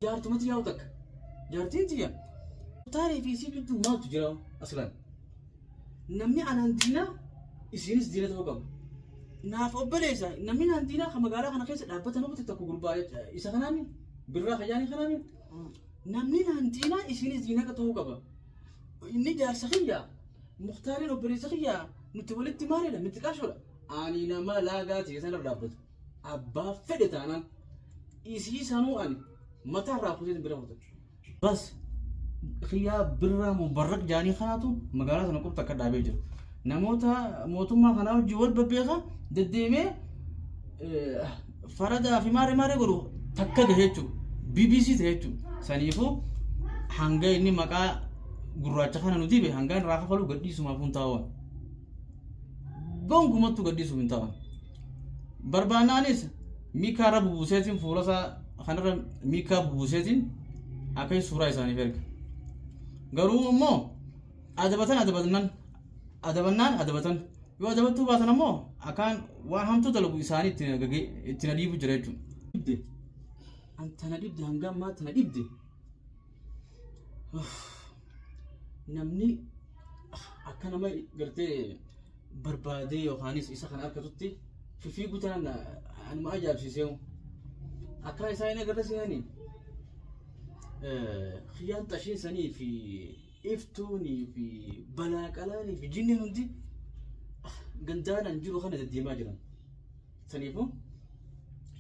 Jaartumatti yaa'u takka. Jaartiin tiyya. Taarii fi isii gidduu maaltu jira aslan? Namni anaan diinaa isiinis diina ta'uu qaba. Naaf obboleessa namni naan diinaa kan magaalaa kana keessa dhaabbata nama tokko gurbaa isa kanaami birraa kajaanii kanaami. Namni naan diinaa isiinis diina ta'uu qaba. Inni jaarsa kiyya Muktaariin obboleessa kiyya nuti walitti maalidha miti qaashoodha. Ani nama laagaa ta'e sanarra dhaabbatu. Abbaa fedhe taanaan isii sanuu ani mataa irraa kuteetiin bira kuta. Bas kiyyaa birraa mubarrak jaanii kanaatu magaalaa sana qubta akka dhaabee jira. Namoota mootummaa kanaa wajjin wal babbeeka deddeemee faradaa fi maaree maaree godhu takka gahe jechuudha. BBC ta'e jechuudha. Saniifuu hanga inni maqaa gurraacha kana nu dibe hanga irraa kafalu gadhiisumaaf hin taa'u. Gonkumattuu gadhiisuuf hin taa'u. Barbaannaanis miikaa irra bubuuseetiin fuula isaa kanarra miikaa bubuuseetiin akka suuraa isaaniif erga. Garuu immoo adabatan adabatnan adabannaan adabatan yoo adabattuu baatan ammoo akkaan waan hamtuu dalagu isaanii itti na dhiibu jira jechuudha. Dhibde anta na dhibde hanga ammaatti na dhibde. Namni akka nama gartee barbaadee yookaanis isa kana argatutti fifiiguu tanaan anuma ajaa'ibsiisee akka isaa hin agarre seeni kiyyaan xashiin sanii fi iftuunii fi balaa qalaanii fi jinniin hundi gandaanan jiru kana deddeemaa jiran. Saniifuu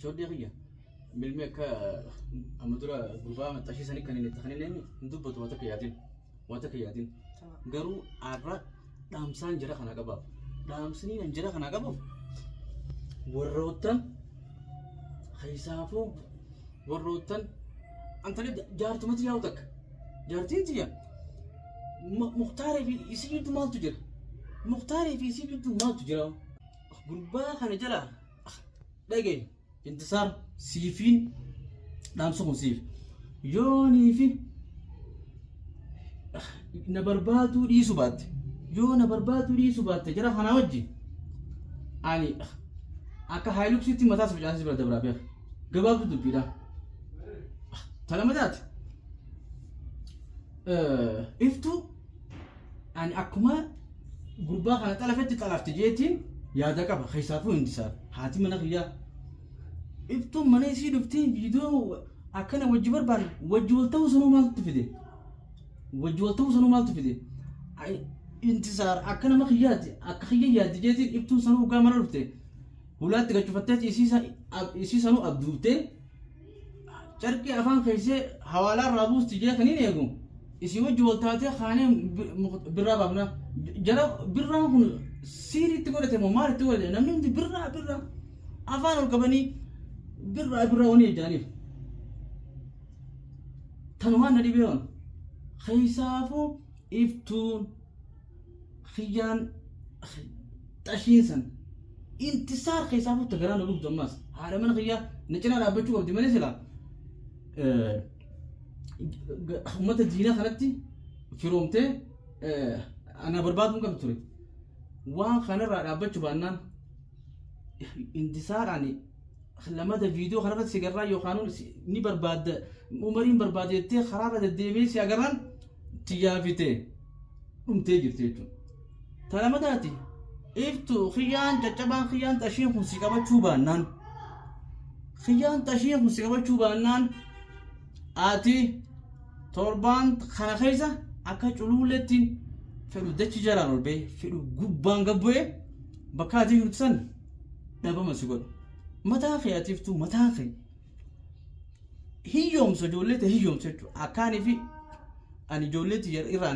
shoddee kiyya milmi akka amma dura gurbaa xashii sanii kan inni kan inni hin dubbatu waan takka yaadin waan takka yaadin garuu har'a dhaamsaan jara kana qabaaf dhaamsanii nan jara kana qabuuf warroottan keessaafuu warroottan antani jaartumatti yaa'u takka jaartiin tiyya muktaarii fi isii gidduu maaltu jira muktaarii fi isii gidduu maaltu jira gurbaa kana jala dhagaye Intisaar siifiin dhaamsa kun siif. Yoonii fi na barbaaduu dhiisu baatte yoo na barbaaduu dhiisu baatte jara kanaa wajji ani akka haayiluksiitti mataa si facaasee bira dabraa beeka. Gabaabduu dubbiidha. Talamadaati. Iftuu Ani akkuma gurbaa kana xalafetti xalafte jeetiin yaada qaba. Keessaafuu Intisaar haati mana kiyyaa. Iftuun mana isii dhuftee viidiyoo akkana wajji barbaanne wajji wal ta'uu sanuu maaltu fide? Wajji wal ta'uu sanuu maaltu fide? Intisaar akka nama kiyyaati akka kiyya yaaddi jeetiin iftuun sanuu hoggaa mana dhufte hulaatti gachufattee isii sanuu abduubtee Carqii afaan keessee hawaalaa irraa buusti jee kan hin eegu isii wajji wal taatee kaanee birraa baafna. Jara birraan kun siiriitti godhate moo maal itti godhate namni hundi birraa birraa afaan ol qabanii birraa birraa wani jedhaniif. Tanumaan na dhibee waan. Keessaafuu iftuun kiyyaan xashiin san intisaar keessaa fuutta garaa na gubdu ammaas haadha mana kiyyaa na cinaa dhaabbachuu qabdi malee silaa uummata diinaa kanatti firoomtee ana barbaaduu hin qabdu ture. Waan kanarraa dhaabbachuu baannaan intisaar ani lamada viidiyoo kanarratti si garraa yookaan ni barbaadda umariin barbaadda jettee karaarra deddeebi'ee si agarraan tiyyaa fitee dhumtee jirti jechuudha. Ta lamadaati iftu kiyyaan caccabaan kiyyaan xashiin kun si qabachuu baannaan kiyyaan xashiin kun si qabachuu baannaan ati torbaan kana keessa akka culuulleetti fedhu dachi jalaan ol ba'ee fedhu gubbaan gad bu'ee bakka ati jirtu san dhabama si godha. Mataa kee ati iftuu mataa kee hiyyoomsa ijoollee ta'e hiyyoomsa jechuudha. Akkaanii fi ani ijoollee tiyya irraa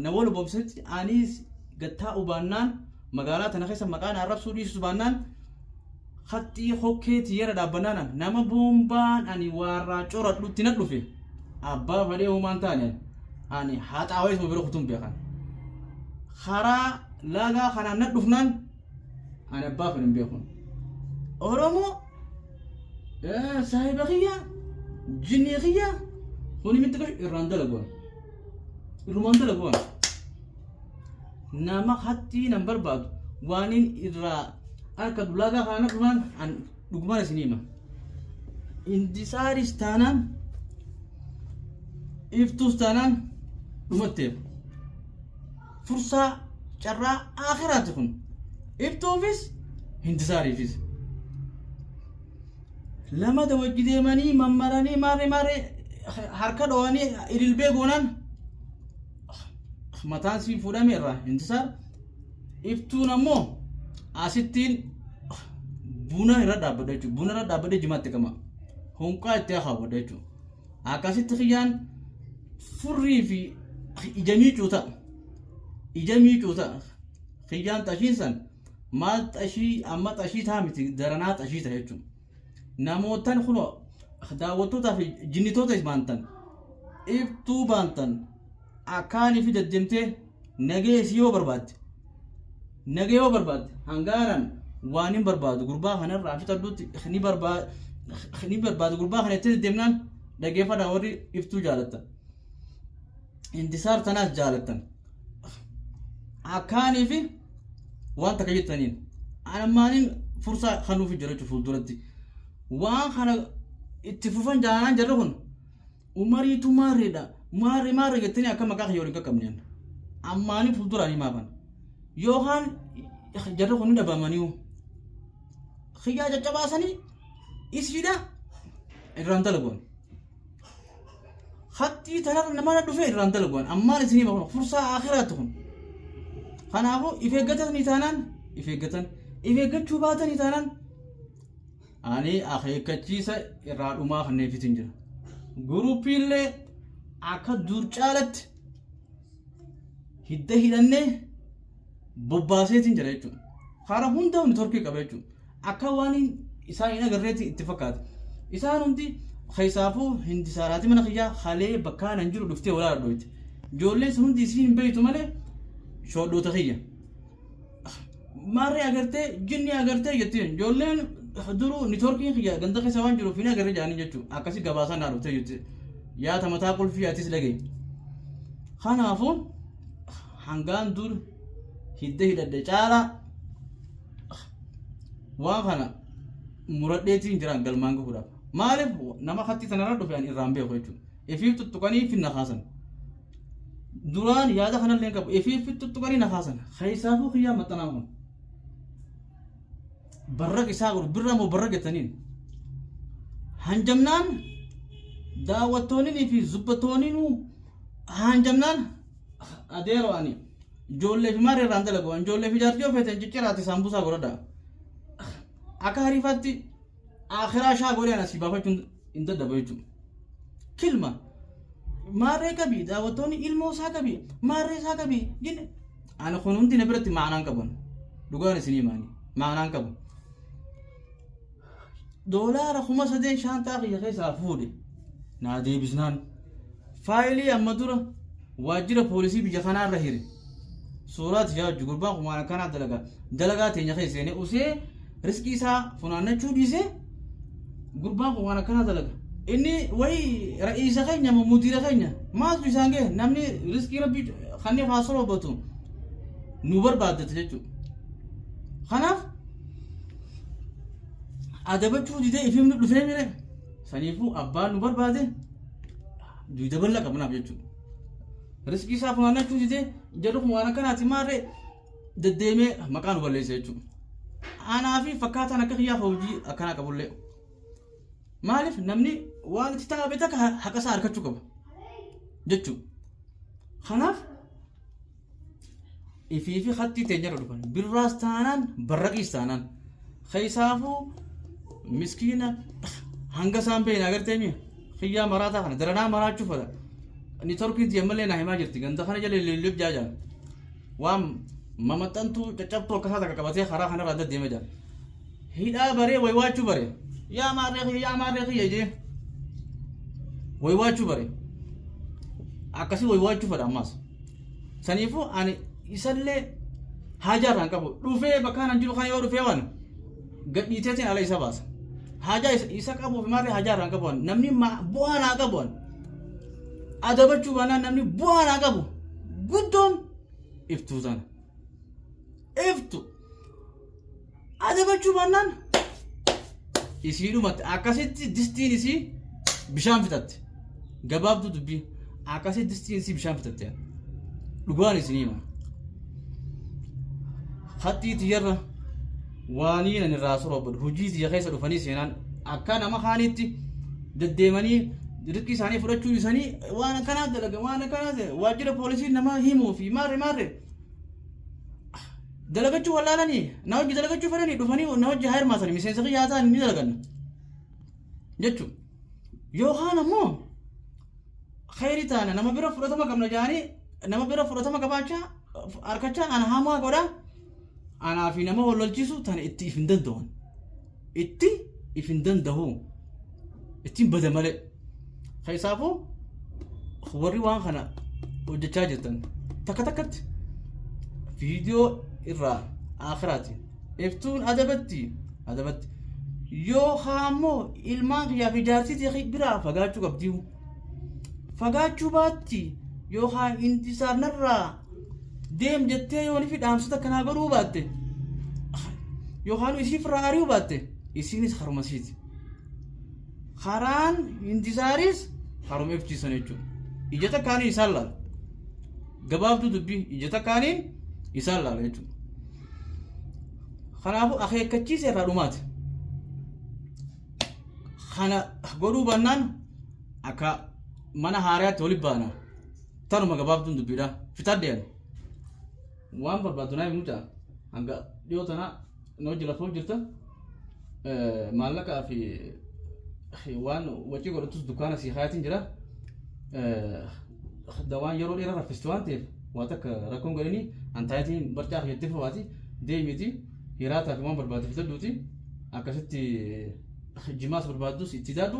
na wal boomsetti anis gattaa'u baannaan magaalaa tana keessa maqaa na arrabsuu dhiisus baannaan haxxii hokkee tiyyara dhaabbannaan nama boombaan ani waarraa coradhutti na dhufe abbaa fadhee homaan taane ani haxaawee isuma bira kutuun beekan. Karaa laagaa kanaan na dhufnaan Ani abbaa fedhe hin beeku. Oromoo saahiba kiyya jinnii kiyya kuni mitti qash irraan dalagu. Irrumaan dalagu. Nama hattii nan barbaadu waanin irraa akka dulaagaa kana dhumaan an dhugumaan isin hima. Indisaaris taanaan Iftuus taanaan dhumatteef. Fursaa carraa akhiraati kun. Iftuufis Hintisaariifis. Lamada wajji deemanii mammaranii maarree maarree harka dhowanii ililbee goonaan mataan sii fuudhame irraa Hintisaar. Iftuun ammoo asittiin buna irra dhaabbadha jechuudha. Buna irra dhaabbadhee jimaatti qama. Honqaa itti haawwadha jechuudha. Akkasitti kiyyaan furrii fi ija miicuu ta'a. Ija miicuu ta'a. Kiyyaan xashiin san maal xashii amma xashii ta'a miti daranaa xashii ta'a jechuudha. Namootan kunoo daawwattootaa fi jinnitoota baantan iftuu baantan akkaanii fi deddeemtee nagee isii yoo barbaadde nagee yoo barbaadde hangaaran waan hin barbaadu gurbaa kanarraa fixadhuutti ni barbaada ni barbaadu gurbaa kana itti deddeemnaan dhageeffadhaa warri iftuu jaalattan Intisaar tanaas jaalattan akkaanii fi waan takka jettaniin anammaaniin fursaa kanuufi jira jechuudha fuulduratti waan kana itti fufan jaalanaan jarri kun Umariitu maarreedha maarre maarre jettanii akka maqaa kiyya waliin qaqqabneen ammaanii fuulduraan himaa kana yookaan jarri kun ni dhabamaniiyu kiyyaa caccabaasanii isiidha irraan dalaguun Hattii tanarra namana dhufee irraan dalaguwan ammaan isin hima kun fursaa akhiraatti kun. Kanaafuu if eeggatanii taanaan if eeggatan if eeggachuu baatanii taanaan ani akeekkachiisa irraa dhumaa kanneefitin jira. Gurupiillee akka dur caalatti hidda hidhannee bobbaaseetiin jira jechuudha. Karaa hunda nitorkii qaba jechuudha. Akka waan isaan hin agarreetti itti fakkaata. Isaan hundi keessaafuu hindi saaraati mana kiyyaa halee bakkaa nan jiru dhuftee walaa dhoyti. Ijoolleen sun hundi isiin hin beektu malee shoodhoota kiyya. Maarree agartee jinni agartee jettiin ijoolleen duruu nitorkiin kiyya ganda keessa waan jiruuf hin agarre jaanii jechuudha. Akkasi gabaasaan naa dhuftee jetti. Yaata mataa qulfii atis dhagaye. Kanaafuu hangaan dur hidda hidhadhe caalaa waan kana muradheetiin jiraan galmaan gahuudhaaf. Maaliif nama kattii tanarra dhufe ani irraan beeku jechuudha. Ifiif tuttuqanii finna kaasan. Duraan yaada kanallee hin qabu. Ifiif tuttuqanii na kaasan. Keessaafuu kiyyaa maxxanaan kun. Barraq isaa godhu birraa moo barraq jettaniin. Hanjamnaan daawwattoonni fi zubbattoonni hanjamnaan adeero ani ijoollee fi maarree irraan dalagu ani ijoollee fi jaartii yoo feetan cicciraati saambusaa godhadha. Akka hariifaatti akhiraa shaa godhee ana si baafachuun hin dadhabu jechuudha. Kilma maarree qabi daawwattoonni ilmoo isaa qabi maarree isaa qabi jenne ani kun hundi na biratti maanaan qaban dhugaan isinii maani maanaan qabu. Doolaara 3000 shaantaa kiyya keessaa fuudhe naa deebisnaan faayilii amma dura waajjira poolisii biyya kanaa irra hire suuraa tiyyaa hojii gurbaan kun waan akkanaa dalagaa dalagaa teenya keessa seenee usee riskii isaa funaannachuu dhiisee gurbaan kun waan akkanaa dalaga inni wayi ra'iisa keenya moo mudiira keenya maaltu isaan gahe namni riskii rabbii kanneen haa soorobatu nu barbaaddata jechuudha kanaaf adabachuu didee ifimni dhufee mire saniifuu abbaan nu barbaade duyda bal'aa qabnaaf jechuudha. Riskii isaa funaannachuu didee jarri kun waan akkanaati maarree deddeemee maqaa nu balleessa jechuudha. Anaa fi fakkaataan akka kiyyaa hojii akkanaa qabullee. Maaliif namni waan itti taa'ame takka haqa isaa argachuu qaba jechuudha. Kanaaf ifii fi hattii teenyarra dhufan birraas taanaan barraqiis taanaan keessaafuu miskiina hanga isaan beekna agarteemi kiyyaa maraataa kana daranaa maraachuu fedha nitorkiin tiyya malee naa himaa jirti ganda kana jala lillib jaajaan waan mamaxxantuu caccabtuu akkasaa takka qabatee karaa kanarraa deddeema jira hidhaa baree waywaachuu bare yaa maarree kiyya yaa maarree kiyya jee waywaachuu bare akkasii waywaachuu fedha ammaas Saniifuu ani isallee haajaa irraa hin qabu. Dhufee bakka kanan jiru kana yoo dhufee waan gadhiiteetiin ala isa baasa. Haajaa isa qabuuf maarree haajaa irraa hin qabu. Namni bu'aa naa qabu. Adabachuu baanaan namni bu'aa naa qabu guddoon iftuu sana. Iftu. Adabachuu baannaan isiidhumatti akkasitti distiin isii bishaan fixatti. Gabaabduu dubbii. Akkasii distiin isii bishaan fitatte. Dhugaan isinii hima. Haxxii tiyyarra waanii nan irraa soroobadhu hojii tiyya keessa dhufanii seenaan akka nama kaaniitti deddeemanii dirqii isaanii fudhachuu isaanii waan akkanaa dalaga waan akkanaa waajjira poolisii nama himuu fi maarre maarre dalagachuu wallaalanii na hojii dalagachuu fedhanii dhufanii na hojii haa hirmaatanii miseensa kiyyaa ta'an ni dalaganna jechuudha. Yookaan ammoo khayri taana nama bira fudhatama qabna jedhanii nama bira fudhatama qabaachaa harkachaa ana hamaa godha anaa fi nama wal lolchiisu tana itti if hin danda'an itti if hin danda'u ittiin bada malee keessaafuu warri waan kana hojjechaa jirtan takka takkatti viidiyoo irraa akiraati iftuun adabatti adabatti yookaan ammoo ilmaan kiyyaa fi jaartii tee biraa fagaachuu qabdiihu fagaachuu baatti yookaan intisaar narraa deem jettee yoo nifi dhaamsota akkanaa godhuu baatte yookaan isiif irraa ari'uu baatte isiinis haruma siiti karaan intisaaris haruma iftiisan jechuudha ija takkaaniin isaan laala gabaabduu dubbii ija takkaaniin isaan laala jechuudha Kanaafuu akeekkachiisa irraa dhumaati. Kana godhuu baannaan akka mana haarayaatti walitti baana. Tanuma gabaabduun dubbiidha. Fixadhe ani. Waan barbaaddu naa himu mucaa. Hanga dhiyoo tana na hojii lafoo jirta. Maallaqaa fi waan wacii godhatus dukkaana sii kaayatiin jira. Dawaan yeroo dheeraa raffisti waan ta'eef waa takka rakkoon godhanii antaayitiin barcaa kiyyatti fawaati deemiti hiraataa fi waan barbaadde fitadhuuti akkasitti jimaas barbaaddus itti daadhu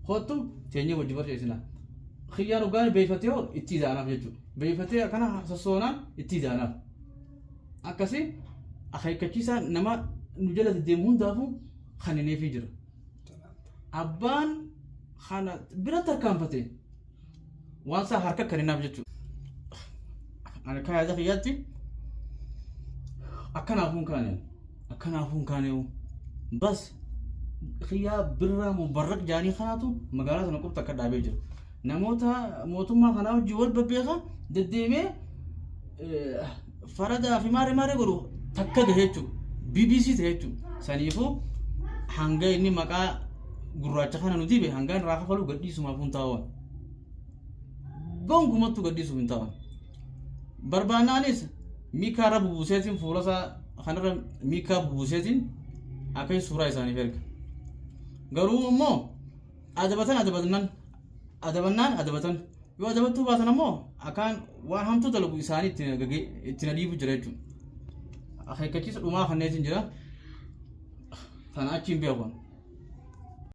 kottu teenyee wajji barceessina. Kiyyaan dhugaan beeyfatee hoo itti idaanaaf jechuudha. Beeyfatee akkana sossoonaan itti idaanaaf. Akkasii akeekkachiisaa nama nu jala deddeemu hundaafuu kan jira. Abbaan kana bira tarkaanfate waan isaa harka kennaaf jechuudha. Ani akka yaada kiyyaatti akkanaafuu hin kaane akkanaafuu hin kaane bas kiyyaa birraa mubarrak jaanii kanaatu magaalaa sana qubta akka dhaabee jira. Namoota mootummaa kanaa wajjin wal babbeeka deddeemee faradaa fi maaree maaree godhu takka gahe jechuudha. BBC ta'e jechuudha. Saniifuu hanga inni maqaa gurraacha kana nu dibe hanga irraa kafalu gadhiisumaaf hin taa'u. Gonkumattuu gadhiisuuf hin taa'u. Barbaannaanis miikaa irra bubuuseetiin fuula isaa kanarra miikaa bubuuseetiin akka suuraa isaaniif erga. Garuu immoo adabatan adabatnan adabannaan adabatan yoo adabattuu baatan ammoo akkaan waan hamtuu dalagu isaanii itti na dhiibu jira jechuudha. Akeekkachiisa dhumaa kanneetiin jira. Tana achi hin beeku.